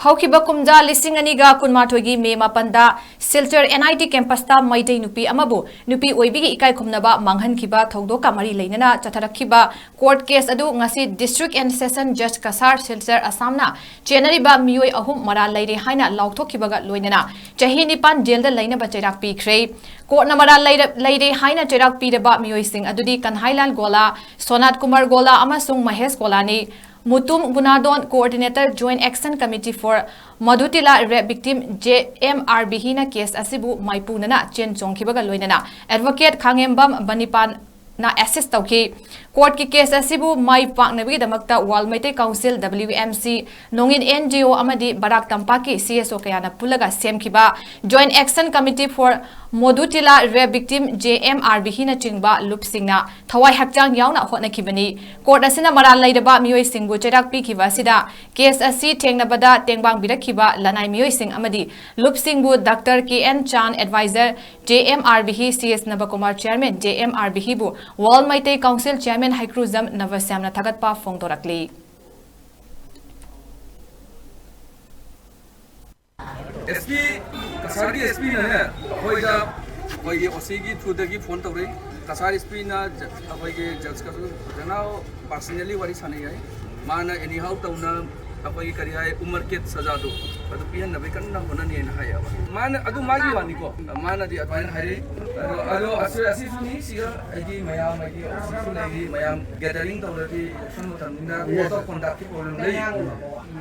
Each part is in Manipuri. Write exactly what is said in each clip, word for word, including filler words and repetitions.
ꯍꯧꯈꯤꯕ ꯀꯨꯝꯖꯥ ꯂꯤꯁꯤꯡ ꯑꯅꯤꯒ ꯀꯨꯟꯃꯥꯊꯣꯏꯒꯤ ꯃꯦ ꯃꯥꯄꯟꯗ Silchar N I T campus ꯇ ꯃꯩꯇꯩ ꯅꯨꯄꯤ ꯑꯃꯕꯨ ꯅꯨꯄꯤ ꯑꯣꯏꯕꯤꯒꯤ ꯏꯀꯥꯏ ꯈꯨꯝꯅꯕ ꯃꯥꯡꯍꯟꯈꯤꯕ ꯊꯧꯗꯣꯛꯀ ꯃꯔꯤ ꯂꯩꯅꯅ ꯆꯠꯊꯔꯛꯈꯤꯕ court case ꯑꯗꯨ ꯉꯁꯤ District and Session Judge Cachar Silchar ꯑꯁꯥꯝꯅ ꯆꯦꯟꯅꯔꯤꯕ ꯃꯤꯑꯣꯏ ꯑꯍꯨꯝ ꯃꯔꯥꯜ ꯂꯩꯔꯦ ꯍꯥꯏꯅ ꯂꯥꯎꯊꯣꯛꯈꯤꯕꯒ ꯂꯣꯏꯅꯅ ꯆꯍꯤ ꯅꯤꯄꯥꯟ ꯖꯦꯜꯗ ꯂꯩꯅꯕ ꯆꯩꯔꯥꯛ ꯄꯤꯈ꯭ꯔꯦ꯫ Court ꯅ ꯃꯔꯥꯜ ꯂꯩꯔ-, ꯂꯩꯔꯦ ꯍꯥꯏꯅ ꯆꯩꯔꯥꯛ ꯄꯤꯔꯕ ꯃꯤꯑꯣꯏꯁꯤꯡ ꯑꯗꯨꯗꯤ ꯀꯟꯍꯥꯏꯂꯥꯜ ꯒꯣꯂꯥ, ꯁꯣꯅꯥꯠ ꯀꯨꯃꯥꯔ ꯒꯣꯂꯥ ꯑꯃꯁꯨꯡ Mahesh ꯒꯣꯂꯥꯅꯤ꯫ Mutum ꯒꯨꯅꯥꯗꯣꯟ, Coordinator, Joint Action Committee for ꯃꯣꯗꯨꯇꯤꯂꯥ Rape Victim, J M R B H ꯅ case ꯑꯁꯤꯕꯨ ꯃꯥꯏꯄꯨꯅꯅ ꯆꯦꯟ ꯆꯣꯡꯈꯤꯕꯒ ꯂꯣꯏꯅꯅ Advocate ꯈꯥꯉꯦꯝꯕꯝ ꯕꯅꯤꯄꯥꯟꯅ assist ꯇꯧꯈꯤ꯫ Court ꯀꯤ case ꯑꯁꯤꯕꯨ ꯃꯥꯏ ꯄꯥꯛꯅꯕꯒꯤꯗꯃꯛꯇ World Meitei Council, W M C, ꯅꯣꯡꯏꯟ N G O ꯑꯃꯗꯤ ꯕꯔꯥꯛ ꯇꯝꯄꯥꯛꯀꯤ C S O ꯀꯌꯥꯅ ꯄꯨꯜꯂꯒ ꯁꯦꯝꯈꯤꯕ Joint Action Committee for ꯃꯣꯗꯨꯇꯤꯂꯥ Rape Victim, J M R B H ꯅꯆꯤꯡꯕ ꯂꯨꯞꯁꯤꯡꯅ ꯊꯋꯥꯏ ꯍꯛꯆꯥꯡ ꯌꯥꯎꯅ ꯍꯣꯠꯅꯈꯤꯕꯅꯤ꯫ Court ꯑꯁꯤꯅ ꯃꯔꯥꯜ ꯂꯩꯔꯕ ꯃꯤꯑꯣꯏꯁꯤꯡꯕꯨ ꯆꯩꯔꯥꯛ ꯄꯤꯈꯤꯕ ꯑꯁꯤꯗ case ꯑꯁꯤ ꯊꯦꯡꯅꯕꯗ ꯇꯦꯡꯕꯥꯡꯕꯤꯔꯛꯈꯤꯕ ꯂꯅꯥꯏ ꯃꯤꯑꯣꯏꯁꯤꯡ ꯑꯃꯗꯤ ꯂꯨꯞꯁꯤꯡꯕꯨ Doctor K N Chan, Advisor, J M R B H, C S ꯅꯕꯀꯨꯃꯥꯔ, Chairman, J M R B H ꯕꯨ World Meitei Council Chairman ꯍꯩꯀ꯭ꯔꯨꯖꯝ ꯅꯕꯁ꯭ꯌꯥꯝꯅ ꯊꯥꯒꯠꯄ ꯐꯣꯡꯗꯣꯔꯛꯂꯤ꯫ S P, ꯀꯁꯥꯔꯒꯤ S P ꯅꯅꯦ, ꯑꯩꯈꯣꯏꯗ, ꯑꯩꯈꯣꯏꯒꯤ O C ꯒꯤ through ꯗꯒꯤ phone ꯇꯧꯔꯛꯏ꯫ ꯀꯁꯥꯔ S P ꯅ ꯖ-, ꯑꯩꯈꯣꯏꯒꯤ judge ꯀꯁꯨ ꯐꯖꯅ personally ꯋꯥꯔꯤ ꯁꯥꯟꯅꯩ ꯍꯥꯏ꯫ ꯃꯥꯅ anyhow ꯇꯧꯅ ꯑꯩꯈꯣꯏꯒꯤ ꯀꯔꯤ ꯍꯥꯏ, ꯎꯃꯔ ꯀꯦꯗ ꯁꯖꯥꯗꯣ ꯑꯗꯨ ꯄꯤꯍꯟꯅꯕꯒꯤ ꯀꯟꯅ ꯍꯣꯠꯅꯅꯤꯅ ꯍꯥꯏꯌꯦꯕ꯫ ꯃꯥꯅ, ꯑꯗꯨ ꯃꯥꯒꯤ ꯋꯥꯅꯤꯀꯣ, ꯃꯥꯅꯗꯤ ꯑꯗꯨꯃꯥꯏꯅ ꯍꯥꯏꯔꯛꯏ꯫ ꯑꯗꯣ, ꯑꯗꯣ ꯑꯁꯤ, ꯑꯁꯤꯁꯨꯅꯤ, ꯁꯤꯒ ꯑꯩꯒꯤ ꯃꯌꯥꯝ, ꯑꯩꯒꯤ O C ꯁꯨ ꯂꯩꯔꯤ, ꯃꯌꯥꯝ gathering ꯇꯧꯔꯗꯤ election ꯃꯇꯝꯅꯤꯅ code of conduct ꯀꯤ problem ꯂꯩ,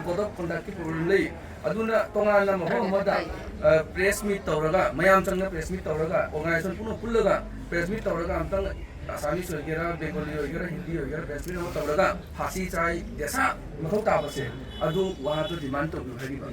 code of conduct ꯀꯤ problem ꯂꯩ꯫ ꯑꯗꯨꯅ ꯇꯣꯉꯥꯟꯅ ꯃꯐꯝ ꯑꯃꯗ, ꯑ, press meet ꯇꯧꯔꯒ, ꯃꯌꯥꯝ ꯆꯪꯅ press meet ꯇꯧꯔꯒ, organization ꯄꯨꯟꯅ ꯄꯨꯜꯂꯒ press meet ꯇꯧꯔꯒ ꯑꯝꯇꯪ Assamese ꯑꯣꯏꯒꯦꯔꯥ, Bengali ꯑꯣꯏꯒꯦꯔꯥ, Hindi ꯑꯣꯏꯒꯦꯔꯥ, press meet ꯑꯃ ꯇꯧꯔꯒ ꯐꯥꯁꯤ ꯆꯥꯏ ꯗꯦꯁꯥ ꯃꯊꯧ ꯇꯥꯕꯁꯦ ꯑꯗꯨ ꯋꯥꯗꯣ demand ꯇꯧꯕꯤꯌꯨ ꯍꯥꯏꯔꯤꯕ꯫